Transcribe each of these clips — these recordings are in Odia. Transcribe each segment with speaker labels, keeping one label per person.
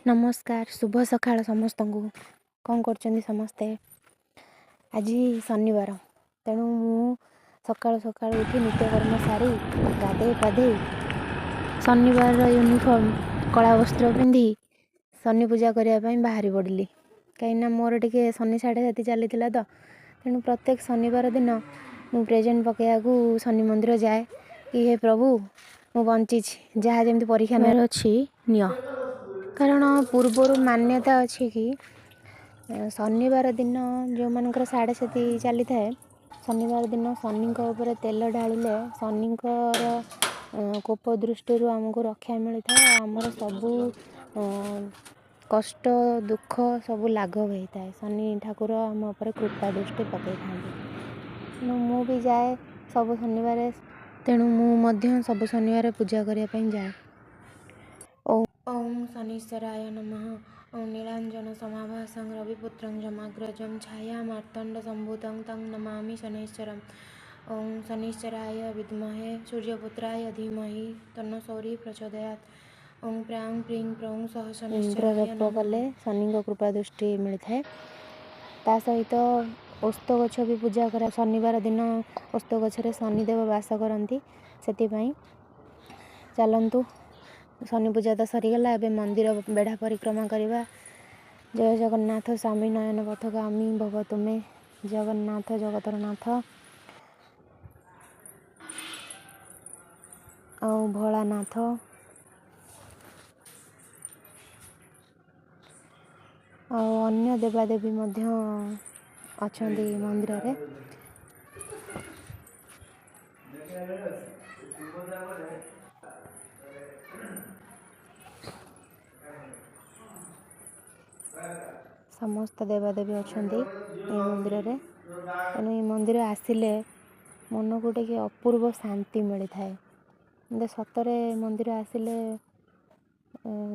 Speaker 1: ନମସ୍କାର, ଶୁଭ ସକାଳ ସମସ୍ତଙ୍କୁ। କ'ଣ କରୁଛନ୍ତି ସମସ୍ତେ? ଆଜି ଶନିବାର, ତେଣୁ ମୁଁ ସକାଳୁ ସକାଳୁ ଉଠି ନିତ୍ୟକର୍ମ ସାରି ଗାଧେଇ ପାଧେଇ ଶନିବାରର ୟୁନିଫର୍ମ କଳା ବସ୍ତ୍ର ପିନ୍ଧି ଶନି ପୂଜା କରିବା ପାଇଁ ବାହାରି ପଡ଼ିଲି। କାହିଁକିନା ମୋର ଟିକେ ଶନି ସାଢ଼େ ସାତି ଚାଲିଥିଲା ତ, ତେଣୁ ପ୍ରତ୍ୟେକ ଶନିବାର ଦିନ ମୁଁ ପ୍ରେଜେଣ୍ଟ ପକାଇବାକୁ ଶନି ମନ୍ଦିର ଯାଏ କି ହେ ପ୍ରଭୁ, ମୁଁ ବଞ୍ଚିଛି, ଯାହା ଯେମିତି ପରୀକ୍ଷା ନେବାର ଅଛି ନିଅ। କାରଣ ପୂର୍ବରୁ ମାନ୍ୟତା ଅଛି କି ଶନିବାର ଦିନ ଯେଉଁମାନଙ୍କର ସାଢ଼େ ସାତି ଚାଲିଥାଏ, ଶନିବାର ଦିନ ଶନିଙ୍କ ଉପରେ ତେଲ ଢାଳିଲେ ଶନିଙ୍କର କୋପ ଦୃଷ୍ଟିରୁ ଆମକୁ ରକ୍ଷା ମିଳିଥାଏ ଆଉ ଆମର ସବୁ କଷ୍ଟ ଦୁଃଖ ସବୁ ଲାଘବ ହେଇଥାଏ। ଶନି ଠାକୁର ଆମ ଉପରେ କୃପା ଦୃଷ୍ଟି ପକାଇଥାନ୍ତି। ତେଣୁ ମୁଁ ବି ଯାଏ ସବୁ ଶନିବାର, ତେଣୁ ମୁଁ ମଧ୍ୟ ସବୁ ଶନିବାର ପୂଜା କରିବା ପାଇଁ ଯାଏ। ଓଁ ଶନୀଶ୍ଚରାୟ ନମଃ। ଓଁ ନୀଳାଞ୍ଜନ ସମାଭାସଂ ରବିପୁତ୍ରଂ ଯମାଗ୍ରଜଂ ଛାୟା ମାର୍ତ୍ତଣ୍ଡ ସମ୍ଭୂତଂ ତଂ ନମାମି ଶନୈଶ୍ଚରମ୍। ଓଁ ଶନୀଶ୍ଚରାୟ ବିଦ୍ମହେ ସୂର୍ଯ୍ୟପୁତ୍ରାୟ ଧୀମହି ତନ୍ନୋ ସୌରିଃ ପ୍ରଚୋଦୟାତ୍। ଓଁ ପ୍ରାଂ ପ୍ରୀଂ ପ୍ରୌଁ ସଃ ଶନୈଶ୍ଚରାୟ ଜପ କଲେ ଶନିଙ୍କ କୃପା ଦୃଷ୍ଟି ମିଳିଥାଏ। ତା ସହିତ ଓସ୍ତ ଗଛ ବି ପୂଜା କରା। ଶନିବାର ଦିନ ଓସ୍ତ ଗଛରେ ଶନିଦେବ ବାସ କରନ୍ତି, ସେଥିପାଇଁ। ଚାଲନ୍ତୁ, ଶନି ପୂଜା ତ ସରିଗଲା, ଏବେ ମନ୍ଦିର ବେଢ଼ା ପରିକ୍ରମା କରିବା। ଜୟ ଜଗନ୍ନାଥ ସ୍ୱାମୀ ନୟନ ପଥଗାମୀ ଭବ ତୁମେ, ଜଗନ୍ନାଥ ଜଗତର ନାଥ ଆଉ ଭୋଳାନାଥ। ଆଉ ଅନ୍ୟ ଦେବାଦେବୀ ମଧ୍ୟ ଅଛନ୍ତି ମନ୍ଦିରରେ। ସମସ୍ତ ଦେବାଦେବୀ ଅଛନ୍ତି ଏଇ ମନ୍ଦିରରେ। ତେଣୁ ଏଇ ମନ୍ଦିର ଆସିଲେ ମନକୁ ଟିକେ ଅପୂର୍ବ ଶାନ୍ତି ମିଳିଥାଏ। ମୋତେ ସତରେ ମନ୍ଦିର ଆସିଲେ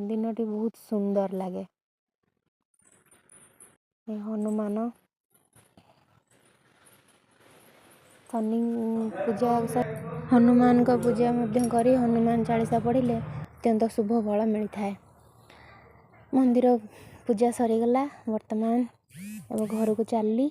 Speaker 1: ଦିନଟି ବହୁତ ସୁନ୍ଦର ଲାଗେ। ଏ ହନୁମାନ, ଶନି ପୂଜା, ହନୁମାନଙ୍କ ପୂଜା ମଧ୍ୟ କରି ହନୁମାନ ଚାଳିଶା ପଢ଼ିଲେ ଅତ୍ୟନ୍ତ ଶୁଭ ଫଳ ମିଳିଥାଏ। ମନ୍ଦିର ପୂଜା ସରିଗଲା, ବର୍ତ୍ତମାନ ଏବେ ଘରକୁ ଚାଲିଲି।